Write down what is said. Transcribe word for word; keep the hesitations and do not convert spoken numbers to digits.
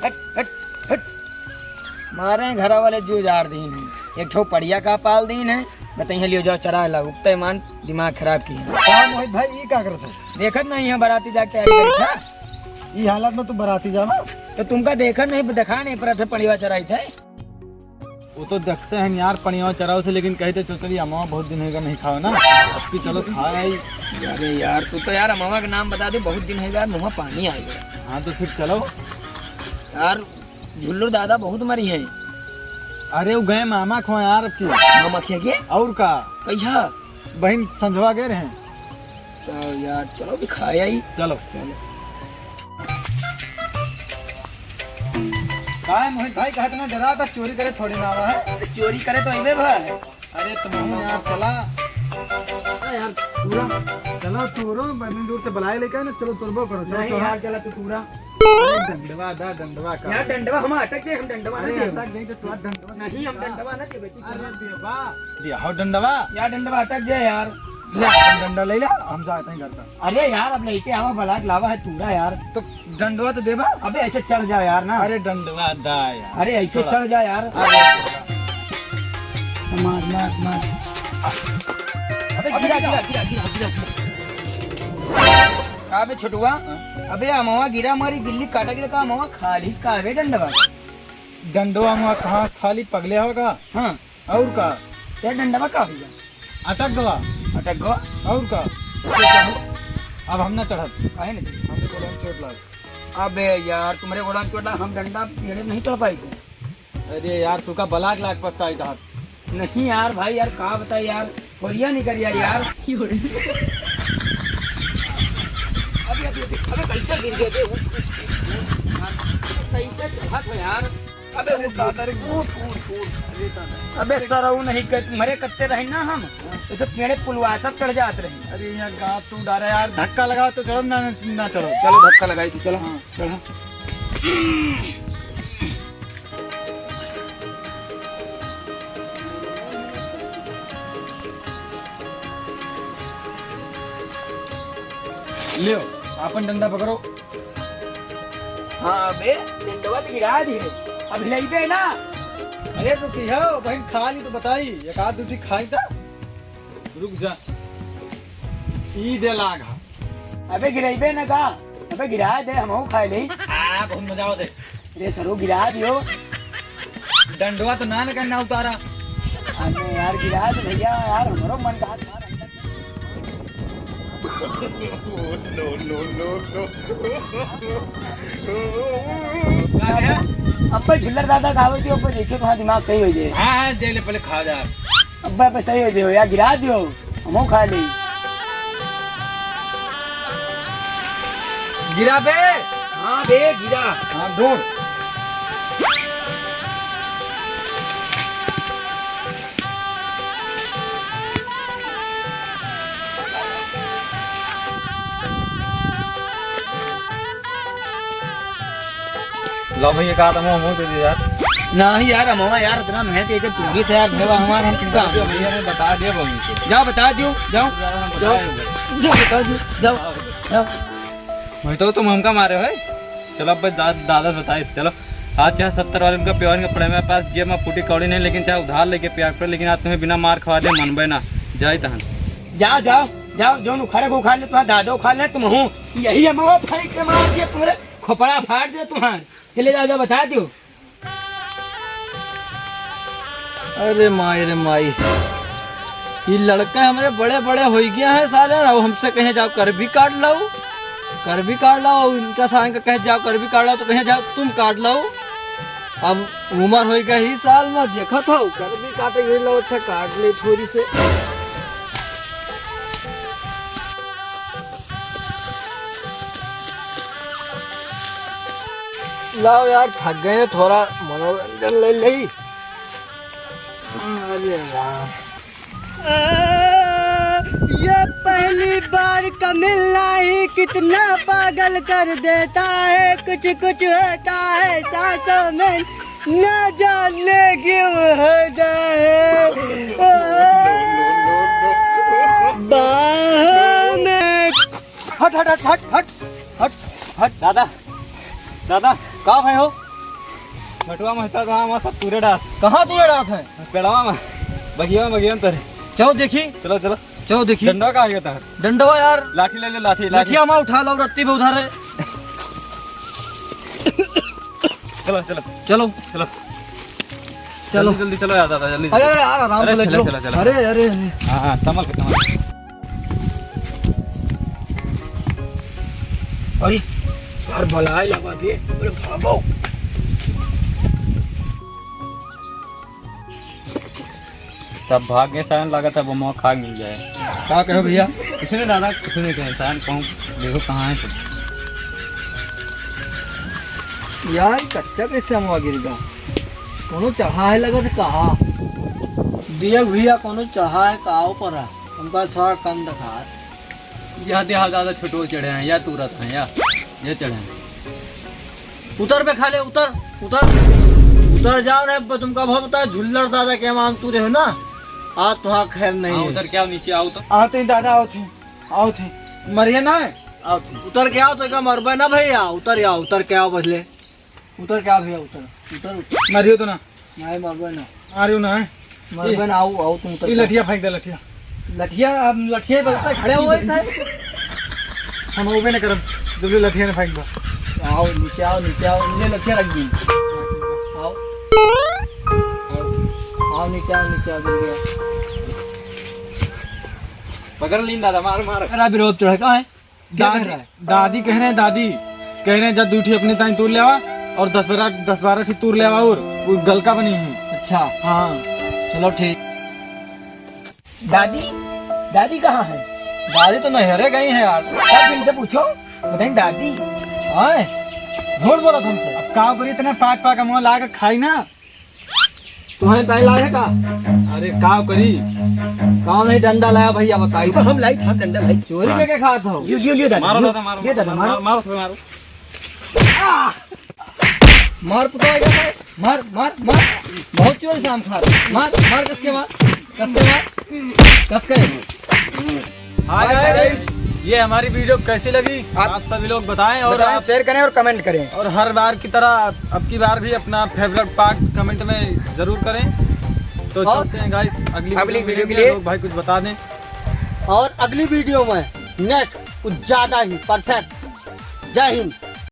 हट, हट, हट। मारे घरा वाले जो उजाड़ दीन है, एक ठो पड़िया का पाल दीन है, बताइए लियो जाओ चराय ला, उगते मान दिमाग खराब किहे। का मोहित भाई, ई का करत है? देखत नहीं है बराती जाके आई बैठा। ई हालत में तू बराती जावा? तो तुमका देखत नहीं, देखा नहीं पड़त है पड़िया चराई थे। वो तो देखते हैं यार, पड़िया चराव से, लेकिन कहते चो चली अमवा बहुत दिन होगा नहीं खाओ ना, अब की चलो खा आई। अरे यार, तू तो यार अमवा का नाम बता दे, बहुत दिन होगा, मुँह में पानी आ गया। हाँ तो फिर चलो। यार, झुल्लू दादा बहुत मरी हैं। अरे वो गए मामा खो यार, अब की। मामा खिया के? और का? कैसा? बहिन संझवा गए रहे। तो यार, चलो भी खा आई। चलो। चलो। का है मोहित भाई, कहा इतना डरा था, चोरी करे थोड़ी ना आवा है। चोरी करे तो अइबे भा। अरे तुम यार चला। अरे यार, पूरा। चलो तूरो, बड़ी दूर से बुलाए लेके ना, चलो तुरबो करो, चलो नहीं चलो। यार, चला तू पूरा। अरे डंडवा दा, डंडवा का? यार डंडवा हम अटक जाए, हम डंडवा अरे नहीं देबे। अटक जाए तो तू डंडवा नहीं, हम डंडवा ना देबे, तू अरे चला। देवा। दिया हो डंडवा। यार डंडवा अटक जाए यार। ले अपन डंडा ले ले, हम जाते हैं घर पर। अरे यार, अब लेके आवा, बलाक लावा है तूरा यार। तो डंडवा तो देबा। अबे ऐसे चढ़ जा यार ना। अरे डंडवा दा यार। अरे ऐसे चढ़ जा यार। अरे। मार, मार, मार। अबे गिरा, गिरा, गिरा, गिरा, गिरा, गिरा। का बे छोटुआ? हाँ? अबे अमवा गिरा मारी गिल्ली काटा गिरा का अमवा खाली का बे डंडवा? डंडवा अमवा कहाँ खाली पगले होगा? हाँ। और का? यार डंडवा का भैया? अटक गवा। अटक गवा? और का? अब हम ना चढ़ब। काहे नहीं? हमरे गोड़ा में चोट लाग। अबे यार, तुम्हारे गोड़ा में चोट लाग, हम डंडा पेड़े नहीं चढ़ पाई थे। अरे यार, तू का बलाक लाग पछताई था। नहीं यार भाई, यार का बताई यार, होलिया नहीं करिया यार। अबे, अबे, अबे, अबे कैसे गिर गया बे? उठ, उठ, उठ, उठ, यार, कैसे चढ़त हो यार? अबे उठ, उठ, उठ, उठ, उठ। अरे दादा। अबे सरऊ नहीं कर, मरे करते रहे ना हम, तो सब पेड़े पुलवा सब चढ़ जात रहे। अरे यहाँ गाँव तू डारा यार, धक्का लगाओ तो चढ़ो ना, ना, ना चढ़ो। चलो धक्का लगाई तू, चलो। हाँ। चढ़ो। लियो, आपन डंडा पकड़ो। हाँ बे, डंडवा तो गिरा दिए, अब हिलाइबे ना। अरे तो की हो, बहिन खा ली तो बताई, एक आध दूठी खाई तो। रुक जा, ई दे लाग हा। अबे गिराइबे ना का? अबे गिरा दे, हमहू खाए ले। आ, बहुत मजा आवत है। अरे सरो गिरा दियो। डंडवा तो ना न करना उतारा। अरे यार गिरा दे भैया, यार हमरो मन का हाथ मार। No, no, no, no। का है? अब पे झुल्लर दादा खावे दियो, अब पे देखियो तुम्हारा दिमाग सही हो जाए। हाँ, हाँ, दे ले, पहले खा जा। अब पे सही हो जाए यार, गिरा दियो। हमहू खा ली। गिरा बे। हाँ बे, गिरा। हाँ, ढूंढ। लो भैया, का तमो हमो दे दे यार। नहीं यार, अमवा यार, इतना महंगा एक दूरी से यार, भेवा हमार हम कितना दे दियो भैया, ने बता दियो मम्मी को। जाओ बता दियो, जाओ। यार, हम जाओ। बताए हुए। जाओ बता दियो, जाओ। जाओ। भाई तो तुम हमका मारे हो। चलो अब दा-, दादा बताए, चलो। आज चाहे सत्तर वाले उनका प्यार का पड़े मेरे पास, जेब में फूटी कौड़ी नहीं, लेकिन चाहे उधार लेके प्यार पड़े, लेकिन आज तुम्हें बिना मार खवा दे, मनबे ना। जाए तहन। जाओ, जाओ, जाओ, जो उखाड़े को उखाड़ ले, तुम्हारा दादा उखाड़ ले, तुम हूँ। यही अमवा फेंक के मार दिया तुम्हारे, खोपड़ा फाड़ दिया तुम्हारे। चले जाओ, जाओ, बता दो। अरे माई रे माई, ये लड़का हमरे बड़े बड़े हो गया है साले, और हमसे कहे जाओ कर भी काट लाओ, कर भी काट लाओ, और इनका साले का कहे जाओ कर भी काट लाओ तो कहे जाओ तुम काट लाओ। अब उम्र हो गई ही साल में, देखत हो कर भी काटे गई लो, अच्छा काट ले थोड़ी से। लाओ यार, थक गए हैं, थोड़ा मनोरंजन ले ले। अरे यार। ये पहली बार का मिलना ही कितना पागल कर देता है, कुछ कुछ होता है सांसों में, ना जाने क्यों होता है। बाहों में हट, हट, हट, हट, हट, हट, हट। दादा, दादा, का भय हो? छोटवा महता तो हमार सब तूरे डास। कहाँ तूरे डास है? पेड़वा में, बगिया में, बगिया में तरे। चलो देखी। चलो, चलो। चलो देखी। डंडवा कहाँ है तार? डंडवा यार। लाठी ले लो, लाठी, लाठी। लठिया हमार उठा लो, रत्ती पे उधार है। चलो, चलो। चलो। चलो। चलो। जल्दी, जल्दी चलो यार, दादा, जल्दी, अरे जल्दी। यार, आराम से अरे, ले चलो, चलो। चलो, चलो। अरे, अरे, अरे। हाँ, हाँ, संभल के, संभल के। अरे, यार, बलाए लगा दिए। अरे, भागो। सब भाग गए, सायन लागत है, वो मौका खा मिल जाए। का कहो भैया? कुछ नहीं दादा, कुछ नहीं कहे, सायन कहूँ, देखो कहाँ है सब। यार, कच्चा कैसे हम गिर गया? कोनो चढ़ा है लगत है कहा? दिया भैया, कोनो चढ़ा है का ऊपर है? हमका थोड़ा कम दिखा। या देहा दादा छोटो चढ़े हैं, या तुरत हैं, या, ये चढ़े हैं। उतर बे खाले, उतर, उतर। उतर जाओ रे, अब तुमका बहुत बता, झुल्लर दादा के मान तू रहे ना, आज तुहार खैर नहीं हाँ, है। उतर के आओ, नीचे आओ तो। आओ तो दादा, आओ थे, आओ थे। मरिए ना, आओ थे। उतर के आओ तो क्या मरबे ना भैया, उतर आओ, उतर के आओ बस ले। उतर के आओ भैया, उतर, उतर, उतर। मरियो तो ना। नहीं, मरबे ना। मारियो ना, हैं? मरबे ना, आओ, आओ तुम उतर ई के। लठिया फेंक दे, लठिया। लठिया, अब लठिया पे खड़े हुए थे। हम उबे न करब, जब ले लठिया न फेंक दो। आओ, नीचे आओ, नीचे आओ, ये लठिया रख दी। आओ। आओ, नीचे आओ, नीचे आओ, जल्दी आओ। पकड़ लीन दादा, मार, मार। अरे विरोध चढ़ा, कहाँ है? क्या कह दादी, रहा है? दादी कह रहे हैं, दादी कह रहे हैं, जा दू ठी अपने ताई तूर ले आवा और दस बारह, दस बारह ठी तूर ले आवा और वो गलका बनी है। अच्छा। हाँ। चलो ठीक। दादी, दादी कहाँ है? दादी तो नहरे गई है यार। तब इनसे पूछो, बताएं दादी। हाँ, झूठ बोला तुमसे। अब का करी, इतने पाक पाक मुँह ला के खाई ना। तुम्हें ताई लाए का? अरे का करी? कौन है डंडा लाया भैया, बताई तो। हम लाई था डंडा लाई। चोरी करके खात हो? लियो, लियो, लियो दादा, मारो लियो, दादा, मारो, लियो दादा, मारो, मारो। मारो, मारो, मारो। मार पुतवा का मार, मार, मार, मार। बहुत जोर से आम खा रहा। मार, मार, कस के मार, कस के मार, कस के। Hi guys, ये हमारी video कैसी लगी आप आप सभी लोग बताएं और बताएं, आप share करें और comment करें। और हर बार की तरह अब की बार भी अपना favourite part comment में जरूर करें। तो और चलते हैं guys अगली अगली video video के के लिए। लिए। लोग भाई कुछ बता दें। और अगली video में next कुछ ज्यादा ही perfect। जय हिंद।